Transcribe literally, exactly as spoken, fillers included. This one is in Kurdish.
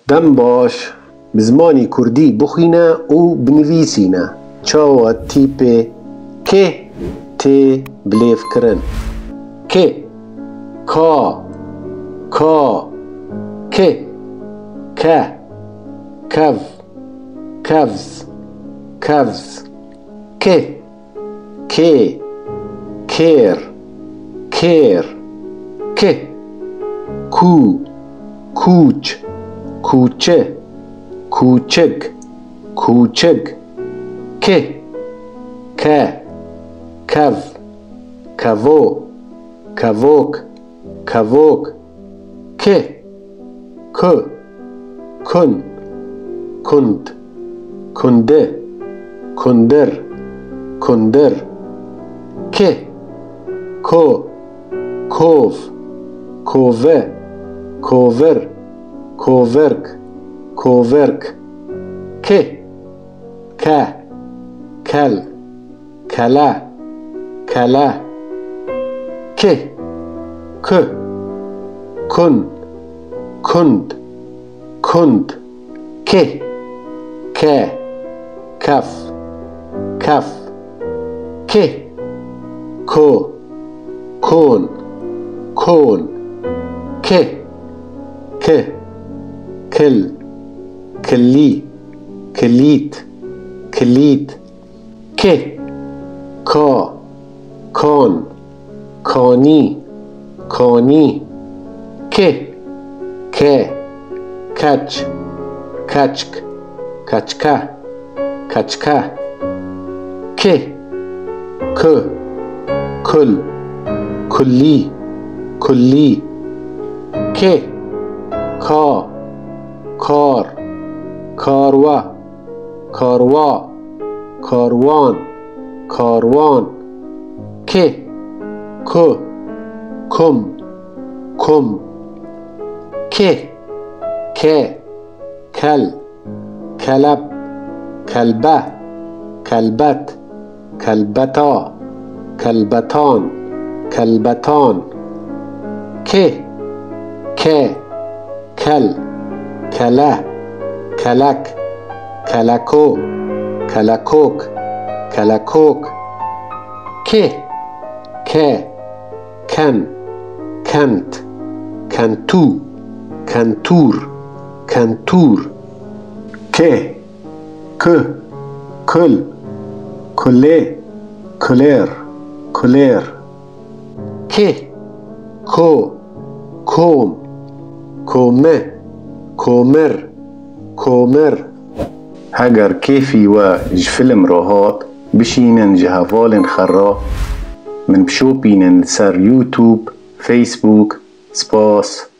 Dem baş, bi zimanê kurdî bixwîne û binivîsîne. Çawa tîpê kê tê bilêvkirin? Kê, ka, ka, kê, ke, kev, kevz, kevz, kê, kê, kêr, kêr, kê, kû, kûç, kûçe, kûçik, kûçik, kê, ke, kev, kevo, kevok, kevok, kê, ku, kun, kund, kunde, kundir, kundir, kê, ko, kov, kove, kovir, kovirk, kovirk, kê, ke, kel, kele, kele, kê, ku, kun, kund, kund, kê, ke, kef, kef, kê, ko, kon, kon, kê, ki, kil, kilî, kilît, kilît, kê, ka, kan, kanî, kanî, kê, ke, keç, keçk, keçke, keçke, kê, ku, kul, kulî, kulî, kê, ka, kar, karwe, karwa, karwan, karwan, kê, ku, kum, kum, kê, ke, kel, keleb, kelbe, kelbet, kelbeta, kelbetan, kelbetan, kê, ke, kel, kele, kelek, keleko, kelekok, kelekok, kê, ke, ken, kent, kentû, kentûr, kentûr, kê, ku, kul, kulê, kulêr, kulêr, kê, ko, kom, kome, komir, komir. Heger kêfî we ji fîlm re hat, bişînin ji hevalên xwe re min bişopînin li ser YouTube, Facebook. Spas.